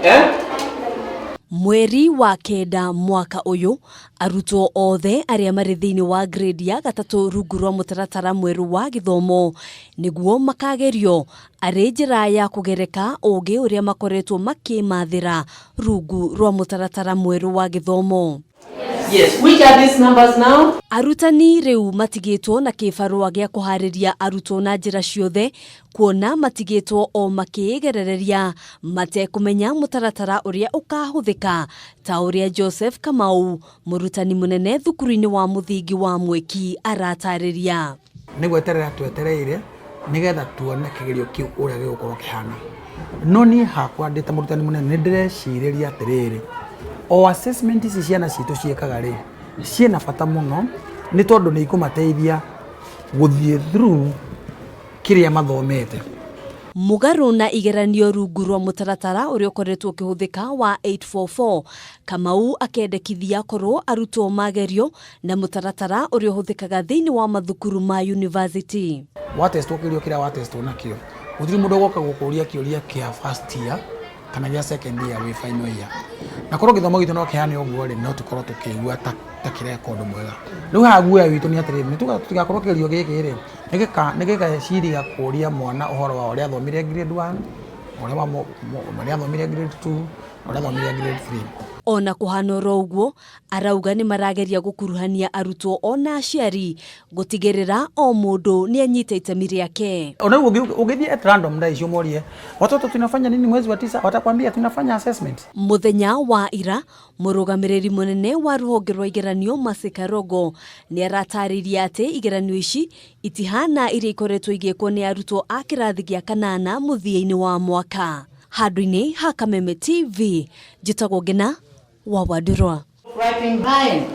Eh? Mweri wa 9 mwaka ũyũ, arutwo othe arĩa marĩ thĩinĩ wa grade ya 3 rungu rwa mũtaratara mwerũ wa gĩthomo nĩguo makagerio arĩ njĩra ya kũgereka ũgĩ ũrĩa makoretwo makĩmathĩra rungu rwa mũtaratara mwerũ wa gĩthomo. Yes. Which are these numbers now? Arutani rĩu matigĩtwo na kĩbarũa gĩa kũharĩria arutwo na njĩra ciothe, kuona matigĩtwo o makĩĩgerereria matekũmenya mũtaratara ũrĩa ũkahũthĩka, ta ũrĩa Joseph Kamau, mũrutani mũnene thukuru-inĩ wa mũthingi wa Mwĩki, aratarĩria. Nĩ gweterera twetereire nĩgetha tuone kĩgerio kĩu ũrĩa gĩgũkorwo kĩhana. No niĩ hakwa ndĩ ta mũrutani mũnene nĩ ndĩrecirĩria atĩrĩrĩ, o assessment ici ciana citũ ciĩkaga rĩ, ciĩna bata mũno nĩ tondũ nĩ ikũmateithia gũthiĩ through kĩrĩa mathomete. Mũgarũ na igeranio rungu rwa mũtaratara ũrĩa ũkoretwo ũkĩhũthĩka wa 844, Kamau akendekithia korwo arutwo magerio na mũtaratara ũrĩa ũhũthĩkaga thĩinĩ wa mathukuru ma university. Watestwo kĩũria kĩrĩa watestwo nakĩo, gũtirĩ mũndũ ũgoka gũkũria kĩũria kĩa first year kana gĩa second year wĩ final year. Na korwo gĩthomo gitũ no kĩhane ũguo rĩ, no tũkorwo tũkĩigua ta kĩreka ũndũ mwega. Rĩu haha guoya witũ nĩ atĩrĩrĩ, nĩ tuga tũtigakorwo kĩgerio gĩkĩ rĩ, nĩ gĩgeciria kũria mwana ũhoro wa ũrĩa athomire grade 1, ũrĩa athomire grade 2, ũrĩa athomire grade 3. Ona kũhana oro ũguo, arauga nĩ marageria gũkuruhania arutwo ona aciari gũtigĩrĩra o mũndũ nĩ anyita itemi rĩake. Ona rĩu ũngĩthiĩ at random thaa ici ũmorie watoto tunafanya nini mwezi wa 9, watakwambia tunafanya assessment. Mũthenya wa ira, mũrũgamĩrĩri mũnene wa rũhonge rwa igeranio Mercy Karogo nĩ aratarĩirie atĩ igeranio ici itihana iria ikoretwo igĩkwo nĩ arutwo a kĩrathi gĩa 8 mũthia-inĩ wa mwaka. Handũ-inĩ ha Kameme TV, njĩtagwo Ngina wa Wandurwa. Writing line.